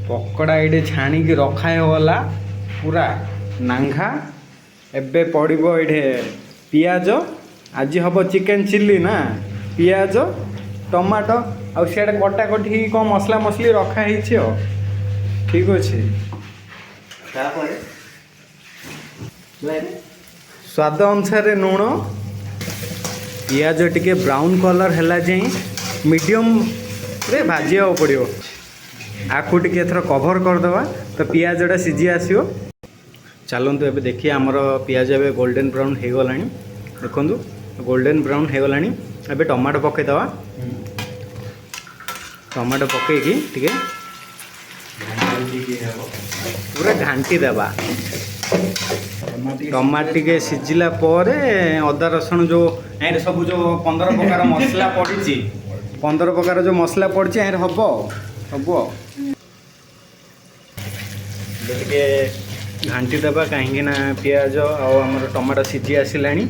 ପକୋଡ଼ା ଏଇଠି ଛାଣିକି ରଖା ହେଇଗଲା ପୁରା ନାଙ୍ଘା। ଏବେ ପଡ଼ିବ ଏଇଠି ପିଆଜ। ଆଜି ହେବ ଚିକେନ୍ ଚିଲ୍ଲି ନା, ପିଆଜ ଟମାଟୋ ଆଉ ସିଆଡ଼େ କଟାକଟି ହେଇକି କ'ଣ ମସଲା ମସଲି ରଖା ହେଇଛି ଆଉ। ଠିକ୍ ଅଛି। ତାପରେ ସ୍ୱାଦ ଅନୁସାରେ ଲୁଣ। ପିଆଜ ଟିକେ ବ୍ରାଉନ୍ କଲର୍ ହେଲା ଯାଏଁ ମିଡ଼ିୟମ୍ରେ ଭାଜିବାକୁ ପଡ଼ିବ। ଆକୁ ଟିକେ ଏଥର କଭର୍ କରିଦେବା ତ ପିଆଜଟା ସିଝି ଆସିବ। ଚାଲନ୍ତୁ ଏବେ ଦେଖିବା, ଆମର ପିଆଜ ଏବେ ଗୋଲ୍ଡେନ୍ ବ୍ରାଉନ୍ ହେଇଗଲାଣି। ଦେଖନ୍ତୁ, ଗୋଲ୍ଡେନ୍ ବ୍ରାଉନ୍ ହେଇଗଲାଣି। ଏବେ ଟମାଟୋ ପକାଇଦେବା। ଟମାଟୋ ପକାଇକି ଟିକେ ଟିକେ ହେବ। ପୁରା ଘାଣ୍ଟି ଦେବା। ଟମାଟୋ ଟିକେ ସିଝିଲା ପରେ ଅଦା ରସୁଣ ଯେଉଁ ଏରେ ସବୁ ଯେଉଁ 15 ପ୍ରକାର ମସଲା ପଡ଼ିଛି, 15 ପ୍ରକାର ଯେଉଁ ମସଲା ପଡ଼ିଛି ଏରେ ହେବ ଆଉ ସବୁ। ଆଉ ଏବେ ଟିକେ ଘାଣ୍ଟି ଦେବା, କାହିଁକି ନା ପିଆଜ ଆଉ ଆମର ଟମାଟୋ ସିଝି ଆସିଲାଣି,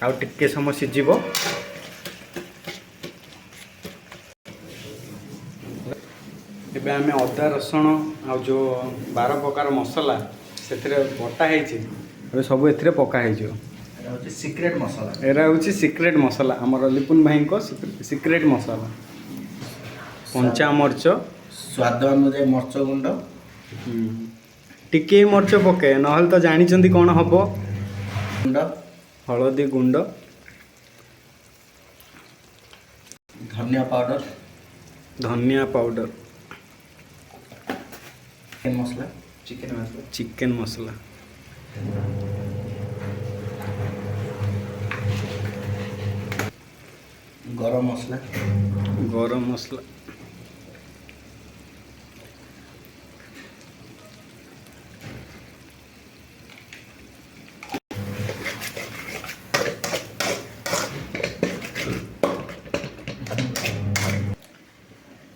ଆଉ ଟିକେ ସମୟ ସିଝିବ। ଏବେ ଆମେ ଅଦା ରସୁଣ ଆଉ ଯେଉଁ 12 ପ୍ରକାର ମସଲା ସେଥିରେ ବଟା ହେଇଛି, ଏବେ ସବୁ ଏଥିରେ ପକା ହେଇଯିବ। ଏଟା ହେଉଛି ସିକ୍ରେଟ୍ ମସଲା। ଏରା ହେଉଛି ସିକ୍ରେଟ୍ ମସଲା, ଆମର ଲିପୁନ ଭାଇଙ୍କ ସିକ୍ରେଟ୍ ମସଲା। କଞ୍ଚା ମରିଚ। ସ୍ୱାଦ ଅନୁଯାୟୀ ମରିଚ ଗୁଣ୍ଡ। ଟିକେ ମରିଚ ପକାଏ, ନହେଲେ ତ ଜାଣିଛନ୍ତି କ'ଣ ହବ। ଗୁଣ୍ଡ। ହଳଦୀ ଗୁଣ୍ଡ। ଧନିଆ ପାଉଡ଼ର। ଧନିଆ ପାଉଡ଼ର। ଚିକେନ୍ ମସଲା, ଚିକେନ୍ ମସଲା। ଚିକେନ୍ ମସଲା। ଗରମ ମସଲା। ଗରମ ମସଲା।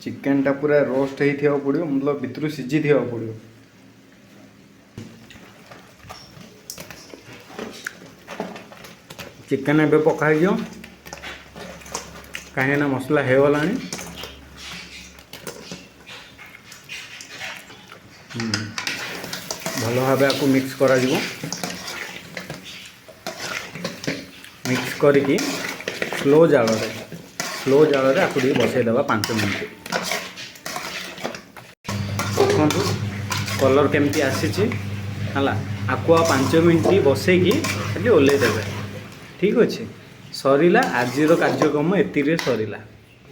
ଚିକେନଟା ପୁରା ରୋଷ୍ଟ ହେଇଥିବାକୁ ପଡ଼ିବ, ମତଲବ ଭିତରୁ ସିଝିଥିବାକୁ ପଡ଼ିବ। ଚିକେନ୍ ଏବେ ପକା ହେଇଯିବ, କାହିଁକିନା ମସଲା ହେଇଗଲାଣି। ଭଲ ଭାବେ ଆକୁ ମିକ୍ସ କରାଯିବ। ମିକ୍ସ କରିକି ସ୍ଲୋ ଜାଳରେ ଆକୁ ଟିକେ ବସେଇଦେବା 5 ମିନିଟ୍। ଦେଖନ୍ତୁ କଲର୍ କେମିତି ଆସିଛି ହେଲା। ଆକୁ ଆଉ 5 ମିନିଟ୍ ବସେଇକି ଖାଲି ଓହ୍ଲେଇ ଦେବେ। ଠିକ୍ ଅଛି, ସରିଲା ଆଜିର କାର୍ଯ୍ୟକ୍ରମ, ଏତିକିରେ ସରିଲା।